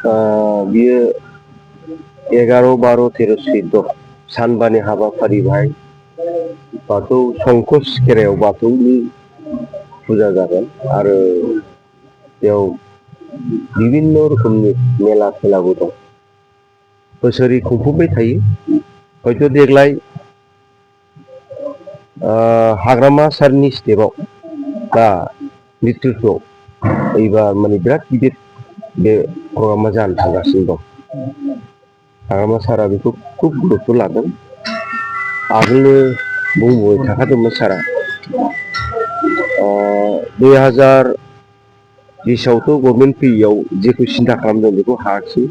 बियो 11, 12, 13, 14 सानबानि हाबाफारि बाहाय बाथौ संकस खेरायाव बाथौनि फुजा जागोन आरो बेयाव बिभिन्न रोखोमनि मेला खेलाबो दं बोसोरै खुंफुंबाय थायो हयथ' देग्लाय हाग्रामा सारनि स्टेपाव बा नेतृत्वआव एबार माने बिराद गिदिर बे प्रग्रामा जानो थांगासिनो दं हाग्रामा सारा बेखौ खुब गुरुत्त' लादों आगोलनो बुंबोबाय थाखादोंमोन सारा 2020आवथ' गभर्नमेन्ट फैयैयाव जेखौ सिन्था खालामदों बेखौ हायाखिसै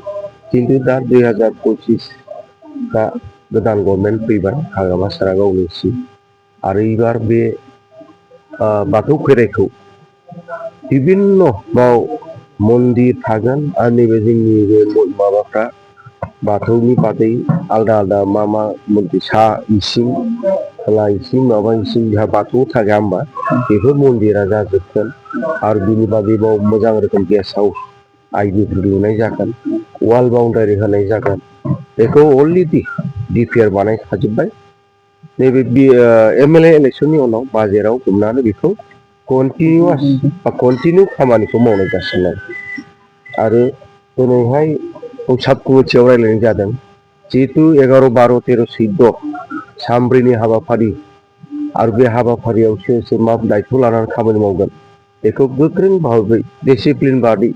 खिन्थु दा 2025 दा गोदान गभर्नमेन्ट फैबाय हाग्रामा सारा गावनि सिम आरो एबार बे बाथौ खेराइखौ बिभिन्न बाव मन्दिर थागोन आरो नैबे जोंनि बे माबाफ्रा बाथौनि बादै आलदा आलदा मा मन्दिर सा इसिं खोला इसिं माबा इसिं जोंहा बाथौ थाया होमबा बेफोर मन्दिरा जाजोबगोन आरो बिनि बादैबाव मोजां रोखोम गेस्ट हाउस आइडिफोर लुनाय जागोन वाल बाउन्डारि होनाय जागोन बेखौ अलरेडि डिपिआर बानायखाजोब्बाय नैबे एमएलए इलेक्सननि उनाव बाजेटआव हमनानै बेखौ कन्टिनिउ खामानिखौ मावनाय जासिगोन आरो दिनैहाय साब कमिटियाव रायज्लायनाय जादों जिहेतु 11, 12, 13, 14 सानब्रैनि हाबाफारि आरो बे हाबाफारियाव सोर सोर मा दायथ' लानानै खामानि मावगोन बेखौ गोख्रों भाबै डिसिप्लिन बादि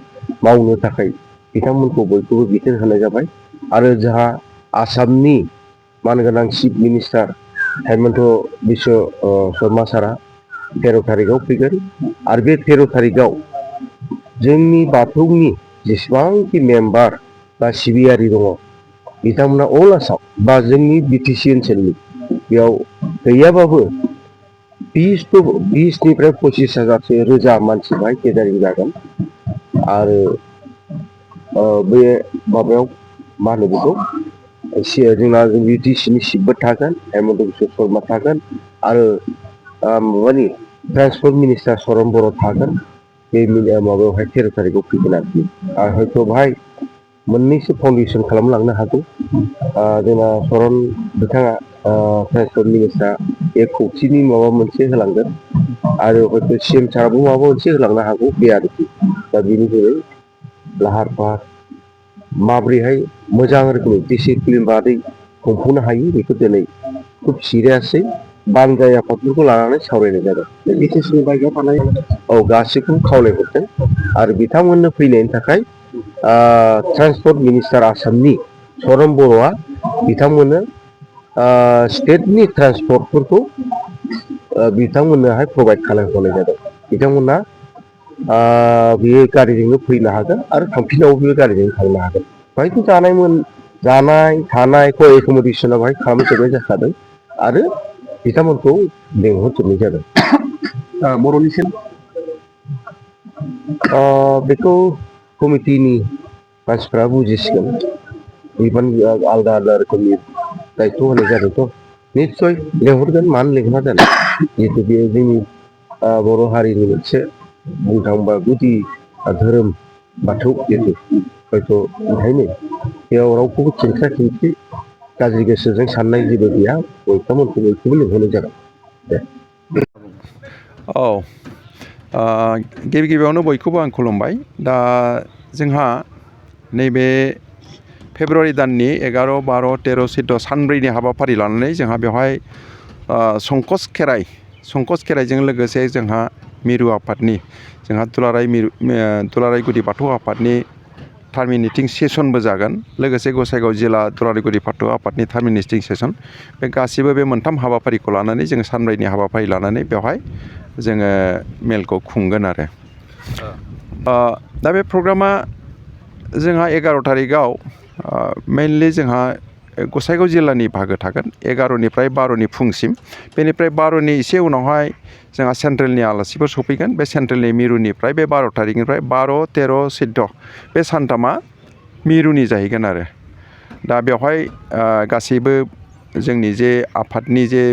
मावनो थाखाय बिथांमोनखौ बयखौबो बिथोन होनाय जाबाय आरो जोंहा आसामनि मानगोनां चिफ मिनिस्टार हेमन्त बिश्व शर्मा सारा 13 थारिखआव फैगोन आरो बे 13 थारिखआव जोंनि बाथौनि जेसेबांखि मेम्बार बा सिबियारि दङ बिथांमोना अल आसाम बा जोंनि बिटिसि ओनसोलनि बेयाव गैयाबाबो 20निफ्राय 25,000 रोजा मानसि बाहाय गेदारिं जागोन आरो बे माबायाव मा होनो बेखौ जोंना बिटिसिनि चिफबो थागोन हेमन्त बिश्व शर्मा थागोन आरो माबानि ट्रान्सपर्ट मिनिस्टार चरन बर' थागोन बे माबायावहाय 13 थारिखआव फैगोन आरोखि आरो हयथ' बाहाय मोननैसो फाउन्डेसन खालामलांनो हागौ जोंना चरन बिथाङा ट्रान्सपर्ट मिनिस्टार 1 कौटिनि माबा मोनसे होलांगोन आरो हयथ' सिएम साराबो माबा मोनसे होलांनो हागौ बे आरोखि दा बेनि जोहै लाहार फाहार माब्रैहाय मोजां रोखोमै डिसिप्लिन बादै खुंफुंनो हायो बेखौ दिनै खुब सिरियासै बानजाय आफादफोरखौ लानानै सावरायनाय जादों बिटिसिनि बायजोआव थानाय गासैखौबो खावलायहरदों आरो बिथांमोननो फैनायनि थाखाय ट्रान्सपर्ट मिनिस्टार आसामनि चरन बर'आ बिथांमोननो स्टेटनि ट्रान्सपर्टफोरखौ बिथांमोननोहाय प्रभाइड खालामहरनाय जादों बिथांमोना बेयो गारिजोंनो फैनो हागोन आरो थांफिनावबो बेयो गारिजोंनो थांनो हागोन बाहायथ' जानाय थानाय एकोमोडेसना बाहाय खालामजोबनाय जाखादों आरो बिथांमोनखौ लेंहरजोबनाय जादों बर'निसिम बेखौ कमिटिनि मानसिफ्रा बुजिसिगोन बिबान आलदा आलदा रोखोमनि दायथ' होनाय जादोंथ' निस्सय लेंहरगोन मानो लेंहरा जानो जिहेतु बेयो जोंनि बर' हारिनि मोनसे बुंनो थाङोबा गुदि धोरोम बाथौ जिहेतु हयथ' ओंखायनो बेयाव रावखौबो खेंख्रा खेंख्रि गाज्रि गोसोजों साननाय जेबो गैया बयखौबो लिंहरनाय जागोन दे औ गिबियावनो बयखौबो आं खुलुमबाय दा जोंहा नैबे फेब्रुवारि दाननि 11, 12, 13, 14 सानब्रैनि हाबाफारि लानानै जोंहा बेवहाय संकस खेराइजों लोगोसे जोंहा मिरु आफादनि जोंहा दुलाराय गुदि बाथौ आफादनि टार्मिनेटिं सेसनबो जागोन लोगोसे गसाइगाव जिल्ला दुलाराय गुदि बाथौ आफादनि टार्मिनेटिं सेसन बे गासिबो बे मोनथाम हाबाफारिखौ लानानै जोङो सानब्रैनि हाबाफारि लानानै बेवहाय जोङो मेलखौ खुंगोन आरो दा बे प्रग्रामा जोंहा 11 थारिखआव मेइनलि जोंहा गसाइगाव जिल्लानि बाहागो थागोन 11निफ्राय 12नि फुंसिम बेनिफ्राय 12नि एसे उनावहाय जोंहा सेन्ट्रेलनि आलासिफोर सफैगोन बे सेन्ट्रेलनि मिरुनिफ्राय बे 12 थारिखनिफ्राय 12, 13, 14 बे सानथामा मिरुनि जाहैगोन आरो दा बेवहाय गासैबो जोंनि जे आफादनि जे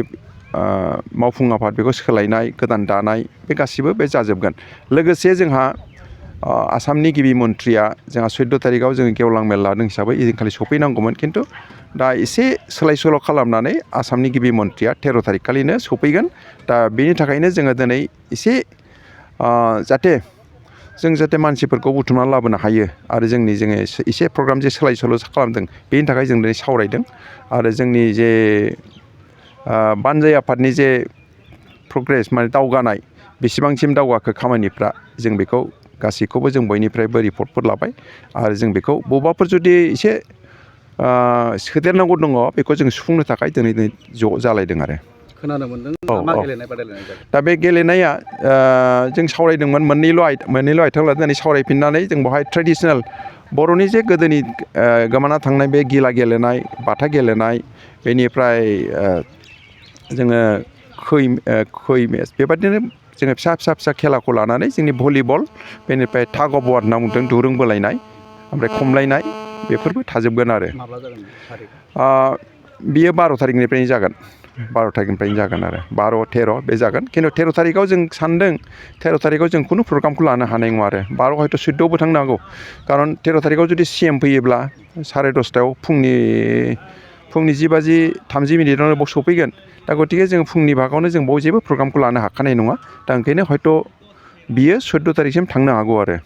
मावफुं आफाद बेखौ सोलायनाय गोदान दानाय बे गासिबो बे जाजोबगोन लोगोसे जोंहा आसामनि गिबि मन्थ्रिया जोंहा 14 तारिखआव जोङो गेवलां मेल लादों हिसाबै इदिनखालि सफैनांगौमोन खिन्थु दा एसे सोलाय सोल' खालामनानै आसामनि गिबि मन्थ्रिया 13 तारिख खालिनो सफैगोन दा बेनि थाखायनो जोङो दिनै एसे जाहाथे जों जाहाथे मानसिफोरखौ बुथुमनानै लाबोनो हायो आरो जोङो एसे प्रग्राम जे सोलाय सोल' खालामदों बेनि थाखाय जों दिनै सावरायदों आरो जोंनि जे बानजाय आफादनि जे प्रग्रेस माने दावगानाय बेसेबांसिम दावगाखो खामानिफ्रा जों बेखौ गासैखौबो जों बयनिफ्रायबो रिपर्टफोर लाबाय आरो जों बेखौ बबेबाफोर जुदि एसे सोदेरनांगौ दङ बेखौ जों सुफुंनो थाखाय दिनै ज' जालायदों आरो खोनानो मोनदों मा गेलेनाय बादायलायनाय जागोन दा बे गेलेनाया जों सावरायदोंमोन मोननैल' आयथायाव लानानै सावरायफिननानै जों बेवहाय ट्रेडिसनेल बर'नि जे गोदोनि गोमाना थांनाय बे गिला गेलेनाय बाथा गेलेनाय बेनिफ्राय जोङो खै मेच बेबादिनो जोङो फिसा खेलाखौ लानानै जोंनि भलिबल बेनिफ्राय टाग अफ वार होनना बुंदों दुरुं बोलायनाय ओमफ्राय खमलायनाय बेफोरबो थाजोबगोन आरो माब्ला जागोन थारिखआ बियो 12 तारिखनिफ्रायनो जागोन 12 तारिखनिफ्रायनो जागोन आरो 12, 13 बे जागोन खिन्थु 13 तारिखआव जों सानदों 13 तारिखआव जों खुनु प्रग्रामखौ लानो हानाय नङा आरो 12 हयथ' 14आवबो थांनो हागौ खारन 13 तारिखआव जुदि CM फैयोब्ला 10:30 फुंनि 10:30 बाव सफैगोन दा गतिके जों फुंनि भागावनो जों बाव जेबो प्रग्रामखौ लानो हाखानाय नङा दा ओंखायनो हयथ' बियो 14 तारिखसिम थांनो हागौ आरो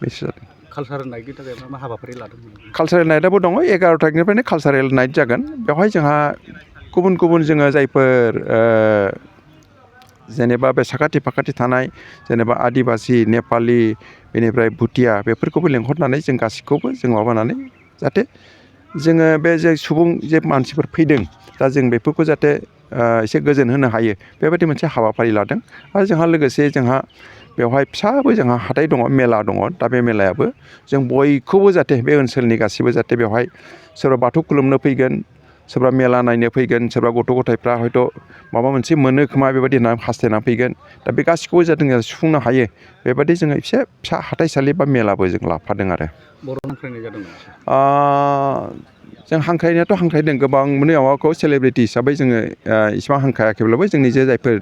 बेसो जादों कालसारेल नाइटनि थाखाय मा हाबाफारि लादोंमोन कालसारेल नाइटआबो दङ 11 तारिखनिफ्रायनो कालसारेल नाइट जागोन बेवहाय जोंहा गुबुन जोङो जायफोर जेनेबा बे साखाथि फाखाथि थानाय जेनेबा आदिबासि नेपालि बेनिफ्राय भुटिया बेफोरखौबो लेंहरनानै जों गासैखौबो जों माबानानै जाहाथे जोङो बे जे सुबुं जे मानसिफोर फैदों दा जों बेफोरखौ जाहाथे एसे गोजोन होनो हायो बेबायदि मोनसे हाबाफारि लादों आरो जोंहा लोगोसे जोंहा बेवहाय फिसाबो जोंहा हाथाइ दङ मेला दङ दा बे मेलायाबो जों बयखौबो जाहाथे बे ओनसोलनि गासैबो जाहाथे बेवहाय सोरबा बाथौ खुलुमनो फैगोन सोरबा मेला नायनो फैगोन सोरबा गथ' गथायफ्रा हयथ' माबा मोनसे मोनो खोमा बेबायदि होनना हास्थायना फैगोन दा बे गासैखौबो जाहाथे सुफुंनो हायो बेबायदि जोङो एसे फिसा हाथाइसालि बा मेलाबो जों लाफादों आरो बर' हांख्रायनाय जादों जों हांख्रायदों गोबां माने माबाखौ सेलिब्रिटि हिसाबै जोङो इसिबां हांख्रायाखैब्लाबो जोंनि जायफोर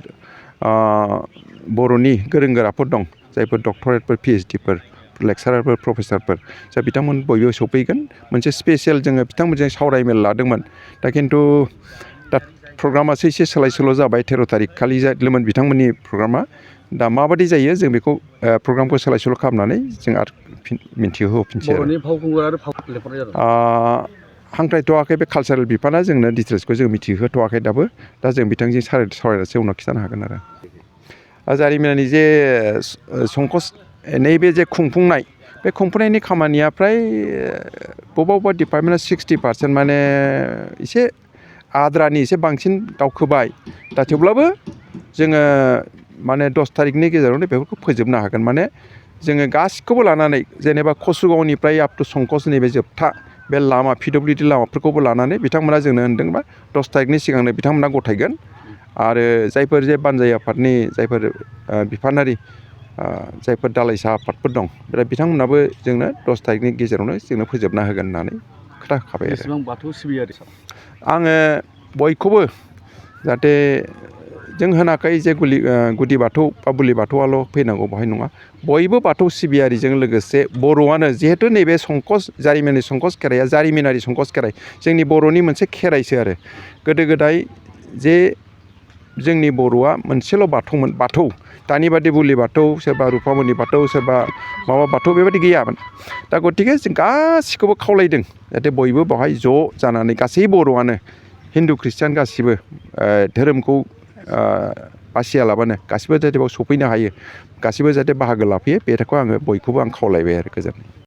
बर'नि गोरों गोराफोर दं जायफोर डक्टरेटफोर PhDफोर लेक्सारारफोर प्रफेसारफोर जा बिथांमोन बयबो सफैगोन मोनसे स्पेसियेल जोङो बिथांमोनजों सावरायमेल लादोंमोन दा खिन्थु दा प्रग्रामासो एसे सोलाय सोल' जाबाय 13 तारिख खालि जादोंमोन बिथांमोननि प्रग्रामा दा माबायदि जायो जों बेखौ प्रग्रामखौ सोलाय सोल' खालामनानै जों आरो मिन्थिहोफिनसै बर'नि फावखुंगुर आरो फाव लेंहरनाय जादों हांख्रायथ'वाखै बे कालसारेल बिफाना जोंनो डिटेल्सखौ जों मिथिहोथ'वाखै दाबो दा जों बिथांजों सावरायनासो उनाव खिन्थानो हागोन आरो जारिमिनानि जे संकस नैबे जे खुंफुंनाय बे खुंफुंनायनि खामानिया फ्राय बबेबा डिपार्टमेन्टआ 60% माने एसे आद्रानि एसे बांसिन दावखोबाय दा थेवब्लाबो जोङो माने 10 तारिखनि गेजेरावनो बेफोरखौ फोजोबनो हागोन माने जोङो गासिखौबो लानानै जेनेबा कसुगावनिफ्राय आप टु संकस नैबे जोबथा बे लामा PWD लामाफोरखौबो लानानै बिथांमोना जोंनो होनदोंबा 10 तारिखनि सिगांनो बिथांमोना गथायगोन आरो जायफोर जे बानजाय आफादनि जायफोर बिफानारि जायफोर दालाइसा आफादफोर दं बिथांमोनाबो जोंनो 10 तारिखनि गेजेरावनो जोंनो फोजोबना होगोन होननानै खोथा होखाबाय आरो बेसेबां बाथौ सिबियारि आङो बयखौबो जाहाथे जों होनाखै जे गुदि बाथौ बा बुलि बाथौआल' फैनांगौ बेवहाय नङा बयबो बाथौ सिबियारिजों लोगोसे बर'आनो जिहेथु नैबे जारिमिननि संकस खेराइया जारिमिनारि संकस खेराइ जोंनि बर'नि मोनसे खेराइसो आरो गोदो गोदाय जे जोंनि बर'आ मोनसेल' बाथौमोन बाथौ दानि बादि बुलि बाथौ सोरबा रुफामनि बाथौ सोरबा माबा बाथौ बेबायदि गैयामोन दा गतिके जों गासिखौबो खावलायदों जाहाथे बयबो बेवहाय ज' जानानै गासै बर'आनो हिन्दु ख्रिस्टियान गासिबो धोरोमखौ बासियालाबानो गासिबो जाहाथे बेयाव सफैनो हायो गासिबो जाहाथे बाहागो लाफैयो बेखौ आङो बयखौबो आं खावलायबाय आरो गोजोन्थों